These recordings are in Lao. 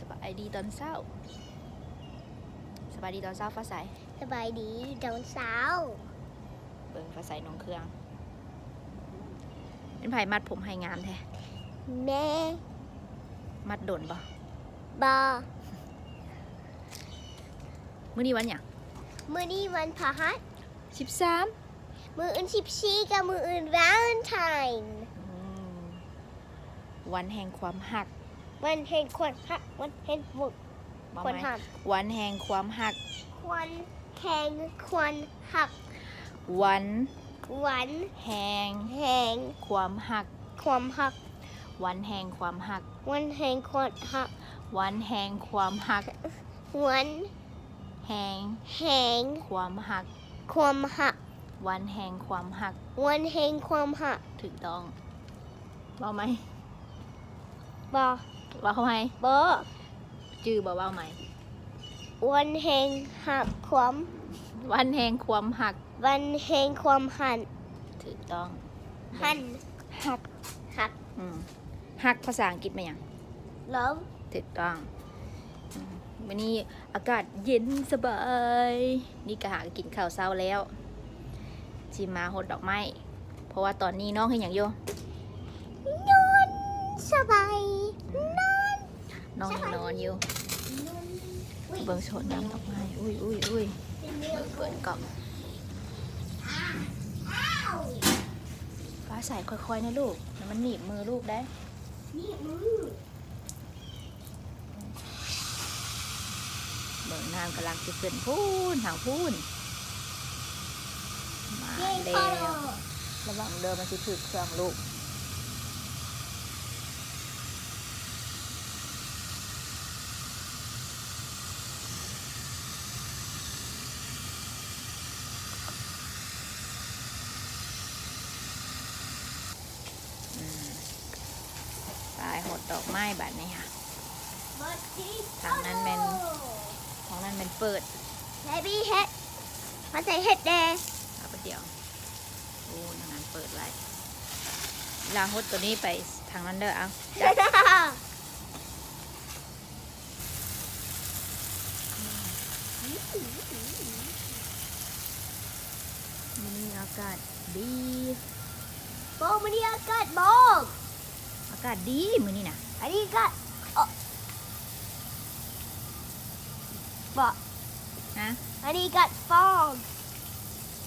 ສະບາຍດີຕອນເຊົ້າ. ສະບາຍດີຕອນເຊົ້າຟ້າໃສ. ສະບາຍດີຕອນເຊົ້າ. ເບິ່ງຟ້າໃສນຸ່ງເຄື່ອງ. ເປັນໃຜມັດຜົມໃຫ້ງາມແທ້? ແມ່. ມັດດົນບໍ່? ບໍ່. ມື້ນີ້ວັນຫຍັງ? ມື້ນີ້ວັນພະຫັດ. ສິບສາມ. ມື້ອື່ນສິບສີ່ ກັບມື້ອື່ນວາເລັນທາຍ. ອືມ. ວັນແຫ່ງຄວາມຮັກ. ວັນແຫ່ງຄວາມຮັກ. ວັນແຫ່ງຄວາມ ເວົ້າໃໝ່ ຄວາມຮັກ. ວັນແຫ່ງຄວາມຮັກ. ວັນແຫ່ງຄວາມຮັກ. ວັນ ວັນແຫ່ງ ແຫ່ງ ຄວາມຮັກ. ຄວາມຮັກ. ວັນແຫ່ງຄວາມຮັກ. ວັນແຫ່ງຄວາມຮັກ. ວັນແຫ່ງຄວາມຮັກ. ວັນແຫ່ງ ແຫ່ງ ຄວາມຮັກ. ຄວາມຮັກ. ວັນແຫ່ງຄວາມຮັກ. ວັນແຫ່ງຄວາມຮັກ. ຖືກຕ້ອງ. ເວົ້າໃໝ່. ບໍ່. ເວົ້າໃໝ່. ບໍ່. ຈື່ບໍ່? ເວົ້າໃໝ່. ວັນແຫ່ງຮັກຄວາມ ວັນແຫ່ງຄວາມຮັກ. ວັນແຫ່ງຄວາມຮັກ. ຖືກຕ້ອງ. ຮັກ. ຮັກ. ຮັກ. ອືມ. ຮັກພາສາອັງກິດແມ່ນຫຍັງ? Love. ຖືກຕ້ອງ. ອືມ ມື້ນີ້ອາກາດເຢັນສະບາຍ. ນີ້ກະຫາກິນເຂົ້າເຊົ້າແລ້ວ ຊິມາຫົດດອກໄມ້ ເພາະວ່າຕອນນີ້ນ້ອງເຮັດຫຍັງຢູ່? ນອນສະບາຍ. ອືມ ນອນ. ນ້ອງຍັງນອນຢູ່. ເບິ່ງໂຊນນ້ຳດອກໄມ້. ອຸ້ຍ ອຸ້ຍ ອຸ້ຍ ເບິ່ງເປີດກ້ອງ. ຟ້າໃສ ຄ່ອຍໆ ນະລູກ ມັນໜີບມືລູກໄດ໋. ໜີບມື. ເບິ່ງນ້ຳກຳລັງຊິຂຶ້ນພຸ້ນ ທາງພຸ້ນ. ມາແລ້ວ. ລະວັງເດີ ມັນຊິຖືກເຄື່ອງລູກ. ອືມ ໄປຫົດດອກໄມ້ບາດນີ້ຫະ. ທາງນັ້ນແມ່ນ ທາງນັ້ນແມ່ນເປີດ. ແບບີເຮັດ ມາໃສ່ເຫັດແດ່. ເອົາໄປດຽວ. ໂອ້ ທາງນັ້ນເປີດໄວ້. ລາຫົດໂຕນີ້ໄປທາງນັ້ນເດີ. ເອົາ ຈັບ. ມື້ນີ້ອາກາດດີ. ໂອ້ ມື້ນີ້ອາກາດໝອກ. ອາກາດດີມື້ນີ້ນະ. ອັນນີ້ກະ ເອາະ ບໍ່ ຮະ? ອັນນີ້ກະຟອກ.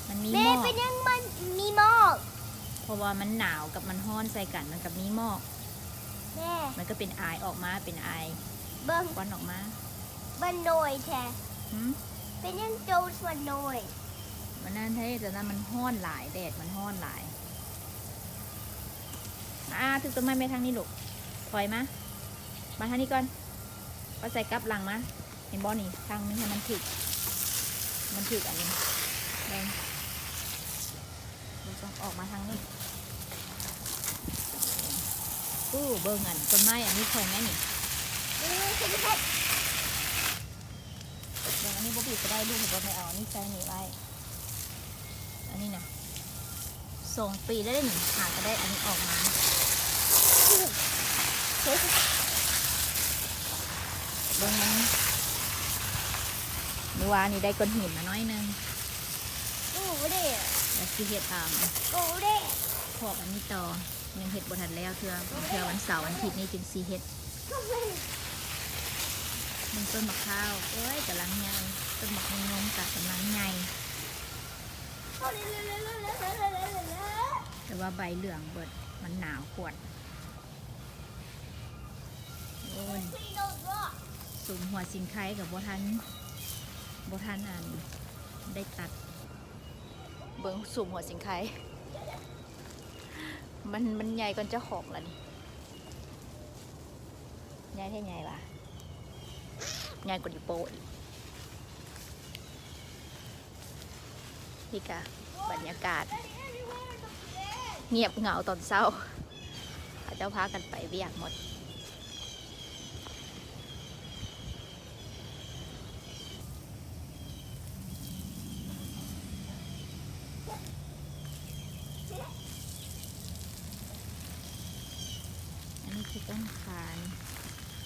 ມັນມີໝອກ. ແມ່ ເປັນຫຍັງມັນມີໝອກ? ເພາະວ່າມັນໜາວກັບມັນຮ້ອນໃສ່ກັນ ມັນກະມີໝອກ. ແມ່ ມັນກະເປັນອາຍອອກມາ ເປັນອາຍ ເບິ່ງ ຄວັນອອກມາ. ມັນນ້ອຍແທ້. ຫື? ເປັນຫຍັງໂຕມັນນ້ອຍ? ມັນນັ້ນແທ້ ແຕ່ນັ້ນມັນຮ້ອນຫຼາຍ ແດດມັນຮ້ອນຫຼາຍ. ອາ ຖືກຕົ້ນໄມ້ແມ່ທາງນີ້ລູກ. ຖອຍມາ ມາທາງນີ້ກ່ອນ. ປ້າໃສ່ກັບຫຼັງມາ. ເຫັນບໍ່ນີ້ ທາງນີ້ໃຫ້ມັນຖືກ ມັນຖືກອັນນີ້ ເບິ່ງ ເບິ່ງ ຕ້ອງອອກມາທາງນີ້. ໂອ້ ເບິ່ງອັນຕົ້ນໄມ້ອັນນີ້ຂ້ອຍແມ່ນີ້. ເບິ່ງອັນນີ້ບໍ່ບີບກະໄດ້ລູກ ເຫັນບໍ່ ແມ່ເອົາອັນນີ້ໃສ່ນີ້ໄວ້. ອັນນີ້ນະ ສອງປີແລ້ວເດ້ນີ້ ຫາກະໄດ້ອັນນີ້ອອກມາ. ເບິ່ງມັນ ມື້ວານນີ້ໄດ້ກ້ອນຫີນມາໜ້ອຍໜຶ່ງ. ກູເດ້ ແລ້ວຊິເຮັດ ອາ ກູເດ້ ພອກອັນນີ້ຕໍ່. ຍັງເຮັດບໍ່ທັນແລ້ວເທື່ອ ເທື່ອວັນເສົາວັນອາທິດນີ້ຈຶ່ງຊິເຮັດ. ເບິ່ງຕົ້ນໝາກພ້າວ ໂອ້ຍ ກຳລັງໃຫຍ່ ຕົ້ນໝາກຍະຍົມກະກຳລັງໃຫຍ່ ແຕ່ວ່າໃບເຫຼືອງເບິດ ມັນໜາວໂພດ. ໂອ້ຍ ສຸມຫົວສິງໄຄກະບໍ່ທັນ ບໍ່ທັນອັນ ໄດ້ຕັດ. ເບິ່ງສຸມຫົວສິງໄຄ ມັນ ມັນໃຫຍ່ກ່ອນເຈົ້າຂອງລະນີ້. ໃຫຍ່ແທ້ໃຫຍ່ຫວາ ໃຫຍ່ກວ່ານິ້ວໂປ້ອີກ. ນີ້ກະບັນຍາກາດງຽບເຫງົາຕອນເຊົ້າ ເຂົາເຈົ້າພາກັນໄປວຽກໝົດ. ອັນນີ້ຄືຕົ້ນຂ່າ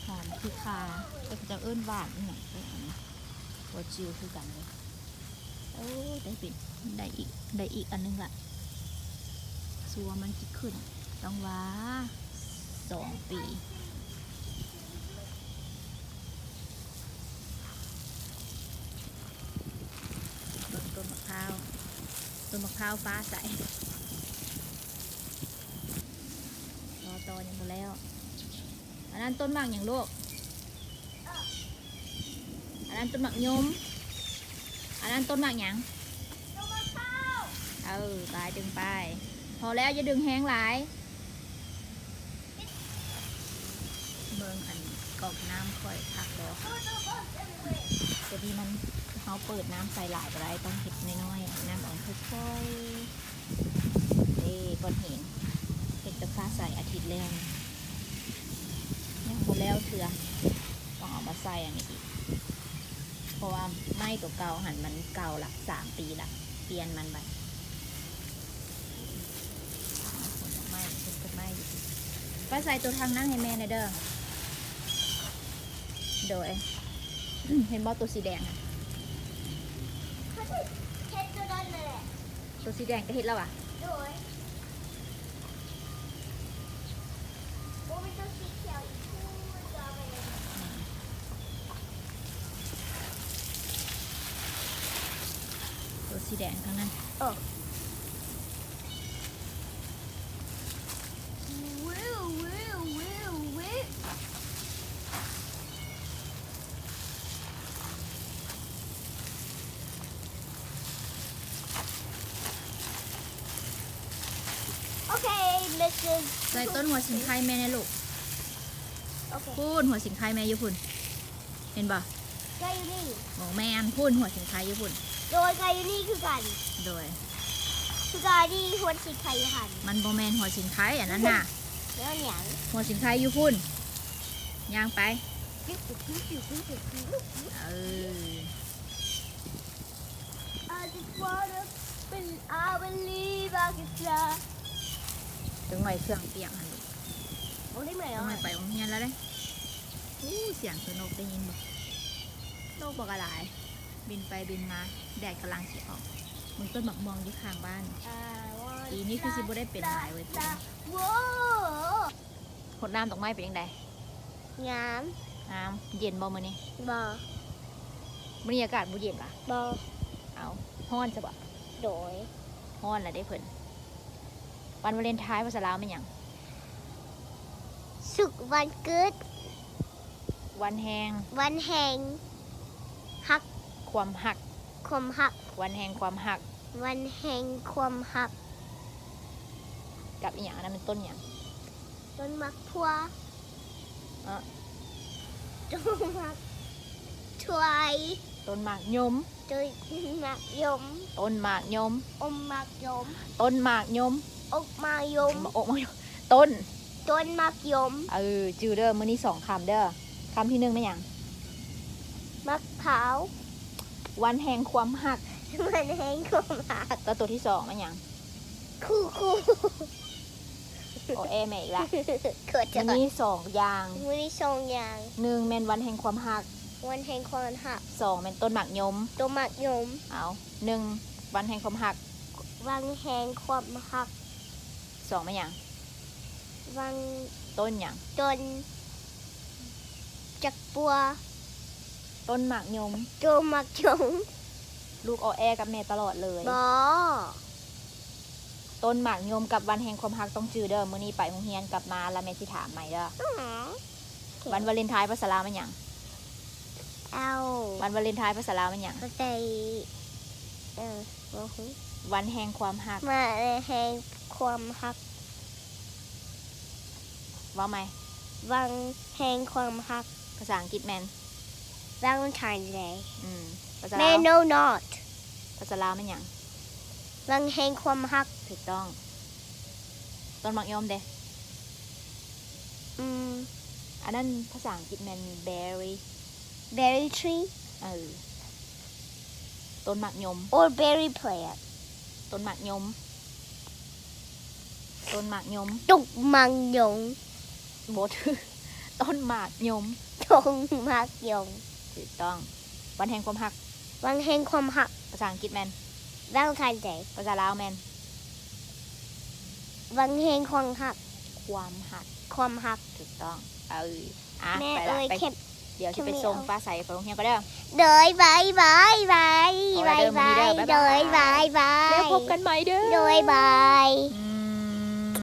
ຫອມເຂ ຄ່າ ແຕ່ເຂົາເຈົ້າເອີ້ນຫວ່ານອີ່ຫຍັງ ເອີ ອັນນີ້ບໍ່ຈື່ຄືກັນເລີຍ. ໂອ້ ໄດ້ເປັນ ໄດ້ອີກ ໄດ້ອີກອັນໜຶ່ງລະ ຊົ່ວມັນຊິຂຶ້ນ ຕ້ອງວ່າສອງປີ. ເບິ່ງຕົ້ນໝາກພ້າວ ຕົ້ນໝາກພ້າວຟ້າໃສ ລໍຕໍ່ຍັງບໍ່ແລ້ວ. ອັນນັ້ນຕົ້ນໝາກຫຍັງລູກ? ອັນນັ້ນຕົ້ນໝາກຍົມ. ອັນນັ້ນຕົ້ນໝາກຫຍັງ? ເອີ ໄປດຶງໄປ. ພໍແລ້ວ ຢ່າດຶງແຮງຫຼາຍ. ເບິ່ງອັນກອກນ້ຳຂ້ອຍຄັກບໍ່? ໂຕນີ້ມັນ ເຮົາເປີດນ້ຳໃສ່ຫຼາຍບໍ່ໄດ້ ຕ້ອງເຮັດນ້ອຍໆ ນ້ຳອອກຄ່ອຍໆ. ເດ້ ກ້ອນຫີນ ເຮັດແຕ່ຟ້າໃສອາທິດແລ້ວ ຍັງບໍ່ແລ້ວເທື່ອ. ຕ້ອງເອົາມາໃສ່ອັນນີ້ອີກ ເພາະວ່າໄມ້ໂຕເກົ່າຫັ້ນມັນເກົ່າລະ ສາມປີລະ ປ່ຽນມັນບັດ. ໄມ້ ຕົ້ນໄມ້ຢູ່ ໄປໃສ່ໂຕທາງນັ້ນໃຫ້ແມ່ແດ່ເດີ. ໂດຍ ເຫັນບໍ່ ໂຕສີແດງ ເຮັດໂຕນັ້ນແຫຼະ ໂຕສີແດງກະເຮັດແລ້ວຫວາ? ໂດຍ ໂອ້ ມີໂຕສີຂຽວອີກ ໂຕສີແດງທາງນັ້ນ ເອີ. Okay, Missus ໃສ່ຕົ້ນຫົວສິງໄຄແມ່ແດ່ລູກ. ໂອເຄ ພຸ້ນ ຫົວສິງໄຄແມ່ຢູ່ພຸ້ນ ເຫັນບໍ່? ກະຢູ່ນີ້ ບໍ່ແມ່ນ ພຸ້ນ ຫົວສິງໄຄຢູ່ພຸ້ນ. ໂດຍ ກະຢູ່ນີ້ຄືກັນ. ໂດຍ ຄືກະນີ້ ຫົວສິງໄຄຢູ່ຫັ້ນ. ມັນບໍ່ແມ່ນຫົວສິງໄຄ ອັນນັ້ນນະ. ແລ້ວຫຍັງ? ຫົວສິງໄຄຢູ່ພຸ້ນ ຍ່າງໄປ. ເອີ I just wanna be, I believe I can fly. ຈັກໜ້ອຍເຄື່ອງປຽກຫັ້ນ ໂອ້ ໄດ້ໄໝ? ຈັກໜ້ອຍໄປໂຮງຮຽນແລ້ວເດ້. ໂອ້ ສຽງສະນົກໄດ້ຍິນບໍ່? ນົກບັກຫຼາຍ ບິນໄປບິນມາ ແດດກຳລັງຊິອອກ. ເບິ່ງຕົ້ນໝາກມ່ວງຢູ່ຂ້າງບ້ານ ປີນີ້ຄືຊິບໍ່ໄດ້ເປັນຫຼາຍເວີຍປີນີ້. ໂອ້ ຫົດນ້ຳດອກໄມ້ເປັນຈັ່ງໃດ? ງາມ ງາມ. ເຢັນບໍ່ມື້ນີ້? ບໍ່ ມື້ນີ້ອາກາດບໍ່ເຢັນຫວາ? ບໍ່ ເອົ້າ ຮ້ອນຊະບໍ? ໂດຍ ຮ້ອນລະເດ້ເພິ່ນ. ວັນວາເລັນທາຍພາສາລາວແມ່ນຫຍັງ? ສຸກວັນເກີດ ວັນແຫ່ງ ວັນແຫ່ງຮັກ ຄວາມຮັກ ຄວາມຮັກ ວັນແຫ່ງຄວາມຮັກ ວັນແຫ່ງຄວາມຮັກ. ກັບອີ່ຫຍັງ? ອັນນັ້ນແມ່ນຕົ້ນຫຍັງ? ຕົ້ນໝາກພົວ ເອີ ຕົ້ນໝາກ ຖ້ວຍ ຕົ້ນໝາກຍົມ ຕົ້ນໝາກຍົມ ຕົ້ນໝາກຍົມ ອົມໝາກຍົມ ຕົ້ນໝາກຍົມ ອົກໝາກຍົມ ອົກໝາກຍົມ ຕົ້ນ ຕົ້ນໝາກຍົມ. ເອີ ຈື່ເດີ ມື້ນີ້ສອງຄຳເດີ. ຄຳທີໜຶ່ງແມ່ນຫຍັງ? ໝາກພ້າວ ວັນແຫ່ງຄວາມຮັກ ວັນແຫ່ງຄວາມຮັກ. ແລ້ວໂຕທີສອງແມ່ນຫຍັງ? ຄູຄູ ໂອແອແມ່ອີກລະ. ມື້ນີ້ສອງຢ່າງ ມື້ນີ້ສອງຢ່າງ ໜຶ່ງແມ່ນວັນແຫ່ງຄວາມຮັກ ວັນແຫ່ງຄວາມຮັກ ສອງແມ່ນຕົ້ນໝາກຍົມ ຕົ້ນໝາກຍົມ. ເອົາ ໜຶ່ງ ວັນແຫ່ງຄວາມຮັກ ວັນແຫ່ງຄວາມຮັກ. ສອງແມ່ນຫຍັງ? ວັນ ຕົ້ນຫຍັງ? ຕົ້ນຈັກປົວ ຕົ້ນໝາກຍົມ ຕົ້ນໝາກຍົມ. ລູກອໍແອກັບແມ່ຕະຫຼອດເລີຍ. ບໍ່ ຕົ້ນໝາກຍົມກັບວັນແຫ່ງຄວາມຮັກຕ້ອງຈື່ເດີ. ມື້ນີ້ໄປໂຮງຮຽນກັບມາລະແມ່ຊິຖາມໃໝ່ເດີ. ອໍ ວັນວາເລັນທາຍພາສາລາວແມ່ນຫຍັງ? ເອົາ ວັນວາເລັນທາຍພາສາລາວແມ່ນຫຍັງ? ເຂົ້າໃຈ ເອີ ບໍ່ຮູ້. ວັນແຫ່ງຄວາມຮັກ ວັນແຫ່ງຄວາມຮັກ. ເວົ້າໃໝ່ ວັນແຫ່ງຄວາມຮັກ. ພາສາອັງກິດແມ່ນ Valentine's Day. ອືມ ພາສາລາວ No, no, not. ພາສາລາວແມ່ນຫຍັງ? ວັນແຫ່ງຄວາມຮັກ. ຖືກຕ້ອງ. ຕົ້ນໝາກຍົມເດ? ອືມ ອັນນັ້ນພາສາອັງກິດແມ່ນ berry. Berry tree. ເອີ ຕົ້ນໝາກຍົມ Or berry plant. ຕົ້ນໝາກຍົມ ຕົ້ນໝາກຍົມ ຕົ້ນໝາກຍົມ. ບໍ່ຖືກ. ຕົ້ນໝາກຍົມ. ຕົ້ນໝາກຍົມ. ຖືກຕ້ອງ. ວັນແຫ່ງຄວາມຮັກ. ວັນແຫ່ງຄວາມຮັກ. ພາສາອັງກິດແມ່ນ? Valentine's Day. ພາສາລາວແມ່ນ? ວັນແຫ່ງຄວາມຮັກ. ຄວາມຮັກ. ຄວາມຮັກ. ຖືກຕ້ອງ. ເອີ ອ່ະ ແມ່ເອີຍ ໄປລະ ໄປ ເຂັມ ດຽວຊິໄປສົ່ງຟ້າໃສໄປໂຮງຮຽນກ່ອນເດີ. ໂດຍ ບາຍບາຍ ບາຍ ບາຍ ບາຍ ໂດຍ ບາຍ ບາຍ. ແລ້ວພົບກັນໃໝ່ເດີ. ໂດຍ ບາຍ.